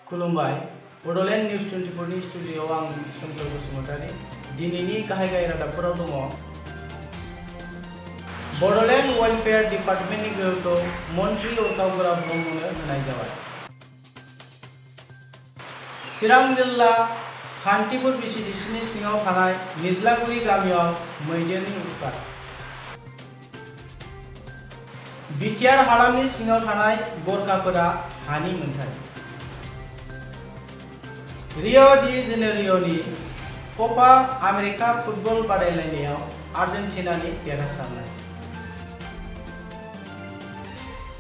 खुलुमबाय बड'लेण्ड निउज 24 नि स्टुडिय'आव आं सोमखोर बसुमतारी दिनैनि गाहाय रादाबफोराव दङ। बड'लेण्ड वेलफेयार डिपार्टमेन्टनि गोहोखौ मन्थ्रि उरखावगोरा ब्रह्मनो होनाय जाबाय। चिरां जिल्ला सान्थिपुर VCDC नि सिङाव थानाय निज्लागुरि गामियाव मैदेरनि उत्पात। बिटिआर हालामनि सिङाव थानाय गरखाफोरा हानि मोन्थाय। रिय' डि जेनेरिय'नि कपा आमेरिका फुटबल बादायलायनायाव आर्जेन्टिनानि देरहासारनाय।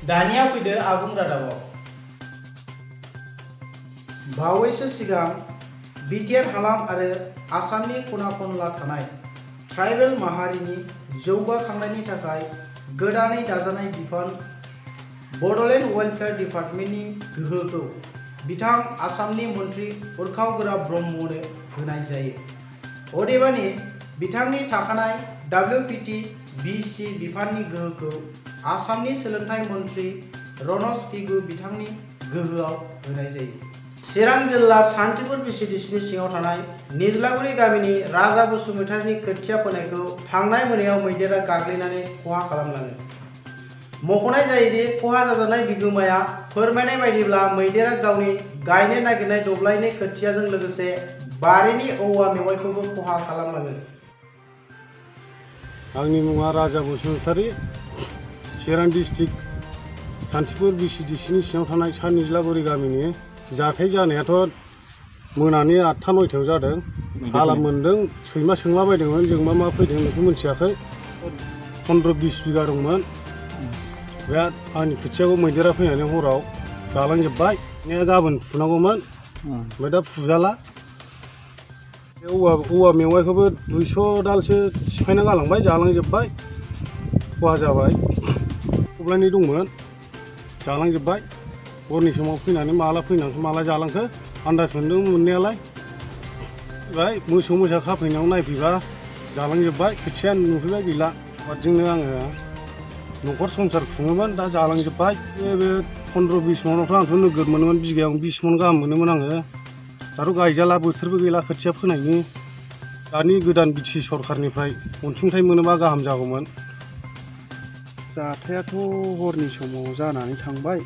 दानिया फैदो आबुं रादाबाव। बावैसो सिगां बिटिआर हालाम आरो आसामनि खना खनला थानाय ट्राइबेल माहारिनि जौगाखांनायनि थाखाय गोदानै दाजानाय बिफान बड'लेण्ड वेलफेयार डिपार्टमेन्टनि गोहोखौ बिथां आसामनि मन्थ्रि उरखावगोरा ब्रह्मनो होनाय जायो। अदेबानि बिथांनि थाखानाय WPT-BC बिफाननि गोहोखौ आसामनि सोलोंथाइ मन्थ्रि रनज पेगु बिथांनि गोहोआव होनाय जायो। चिरां जिल्ला सान्थिपुर VCDC नि सिङाव थानाय निज्लागुरि गामिनि राजा बसुमतारीनि खोथिया फोनायखौ थांनाय मोनायाव मैदेरा गाग्लिनानै खहा खालामलाङो। मख'नाय जायोदि खहा जाजानाय बिगोमाया फोरमायनाय बायदिब्ला मैदेरा गावनि गायनो नागिरनाय दब्लायनि खोथियाजों लोगोसे बारिनि औवा मेवाइखौबो खहा खालामलाङो। आंनि मुङा राजा बसुमतारी, चिरां डिस्ट्रिक्ट सान्थिपुर VCDC नि सिङाव थानाय सा निज्लागुरि गामिनि। जाथाय जानायाथ' मोनानि 8-9 जादों। हाला मोनदों, सैमा सोंलाबायदोंमोन, जों मा फैदों बेखौ मिथियाखै। 15-20 बिगा दंमोन। बे आंनि खोथियाखौ मैदेरा फैनानै हराव जालांजोब्बाय। गाबोन फुनांगौमोन, ओमफ्राय दा फुजाला। औवा मेवाइखौबो 200 दालसो सिफायना गालांबाय, जालांजोब्बाय, खहा जाबाय। दब्लायनै दंमोन, जालांजोब्बाय। हरनि समाव फैनानै माला फैनानैसो माला जालांखो आन्दाज मोन्दों मोननायालाय। ओमफ्राय मोसौ मोसा खाफैनायाव नायफैबा जालांजोब्बाय, खोथिया नुफैबाय गैला। आबादजोंनो आङो न'खर संसार खुङोमोन, दा जालांजोब्बाय। बे 15-20 मनआवथ' आंथ' नोगोद मोनोमोन, बिगायाव 20 मन गाहाम मोनोमोन आङो। दाथ' गायजाला, बोथोरबो गैला खोथिया फोनायनि। दानि गोदान BTC सरखारनिफ्राय अनसुंथाइ मोनोबा गाहाम जागौमोन। जाथायाथ' हरनि समाव जानानै थांबाय।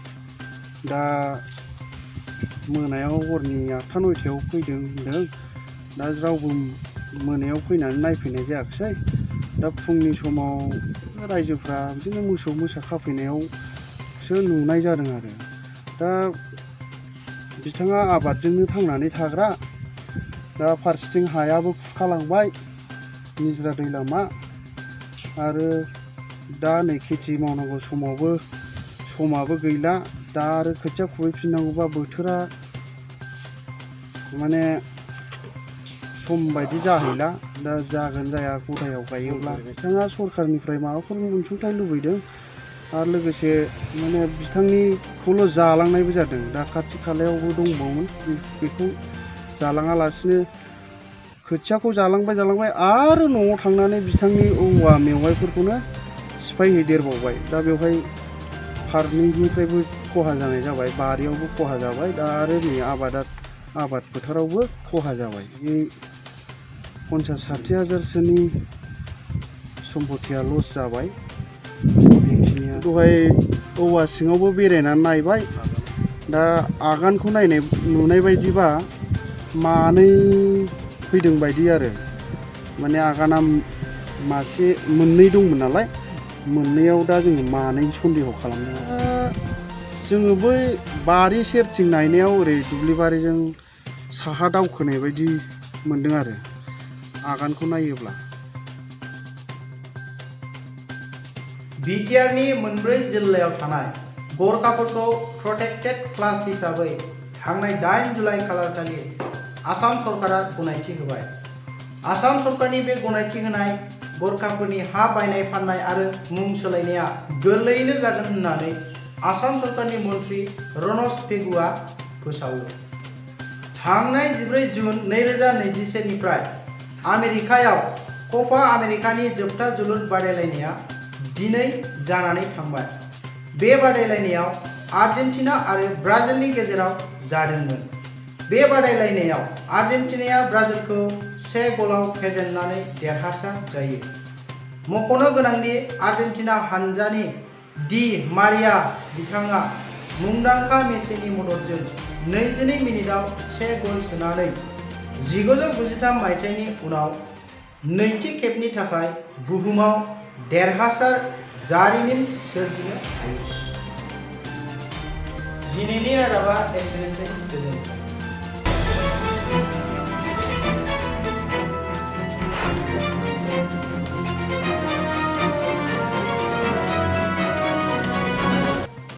दा मोनायाव हरनि 8-9 फैदों होनदों। दा रावबो मोनायाव फैनानै नायफैनाय जायाखिसै। दा फुंनि समाव रायजोफ्रा बिदिनो मोसौ मोसा खाफैनायावसो नुनाय जादों आरो। दा बिथाङा आबादजोंनो थांनानै थाग्रा। दा फारसेथिं हायाबो खुरखालांबाय, निज्रा दै लामा। आरो दा नै खेथि मावनांगौ समाबो गैला। दा आरो खोथिया खुबैफिननांगौबा बोथोरा माने सम बायदि जाहैला। दा जागोन जाया गदायाव गायोब्ला बिथाङा सरखारनिफ्राय माबाफोर अनसुंथाइ लुबैदों। आरो लोगोसे माने बिथांनिखौल' जालांनायबो जादों। दा खाथि खालायावबो दंबावोमोन, बेखौ जालाङालासिनो खोथियाखौ जालांबाय आरो न'आव थांनानै बिथांनि औवा मेवाइफोरखौनो सिफायहैदेरबावबाय। दा बेवहाय फारनैनिफ्रायबो खहा जानाय जाबाय, बारियावबो खहा जाबाय। दा आरो नै आबाद फोथारावबो खहा जाबाय। बे 50-60 हाजारसोनि सम्पतिया लस जाबाय। बेखिनिया दहाय औवा सिङावबो बेरायनानै नायबाय। दा आगानखौ नुनाय बायदिबा मानै फैदों बायदि आरो। माने आगाना मोननै दंमोन नालाय, मोननैयाव दा जोङो मानै सन्देह खालामदों। जोङो बै बारि सेरथिं नायनायाव ओरै दुब्लिबारिजों साहा दावखोनाय बायदि मोन्दों आरो आगानखौ नायोब्ला। बिटिआरनि मोनब्रै जिल्लायाव थानाय गरखाफोरखौ प्रटेक्टेड क्लास हिसाबै थांनाय 8 जुलाइ खालारखालि आसाम सरकारा गनायथि होबाय। आसाम सरकारनि बे गनायथि होनाय गरखाफोरनि हा बायनाय फाननाय आरो मुं सोलायनाया गोरलैयैनो जागोन होननानै आसाम सरकारनि मन्थ्रि रनज पेगुआ फोसावो। थांनाय 14 जुन 2021 निफ्राय आमेरिकायाव कपा आमेरिकानि जोबथा जोलुर बादायलायनाया दिनै जानानै थांबाय। बे बादायलायनायाव आर्जेन्टिना आरो ब्राजिलनि गेजेराव जादोंमोन। बे बादायलायनायाव आर्जेन्टिनाया ब्राजिलखौ 1 गलाव फेजेननानै देरहासार जायो। मख'नो गोनांदि आर्जेन्टिना हानजानि डि मारिया बिथाङा मुंदांखा मेसिनि मददजों 22 मिनिटाव 1 गल सोनानै 1993 मायथाइनि उनाव नैथि खेबनि थाखाय बुहुमाव देरहासार जारिमिन सोरजिनो हायो। दिनैनि रादाबा एसेनोसै। गोजोन्थों।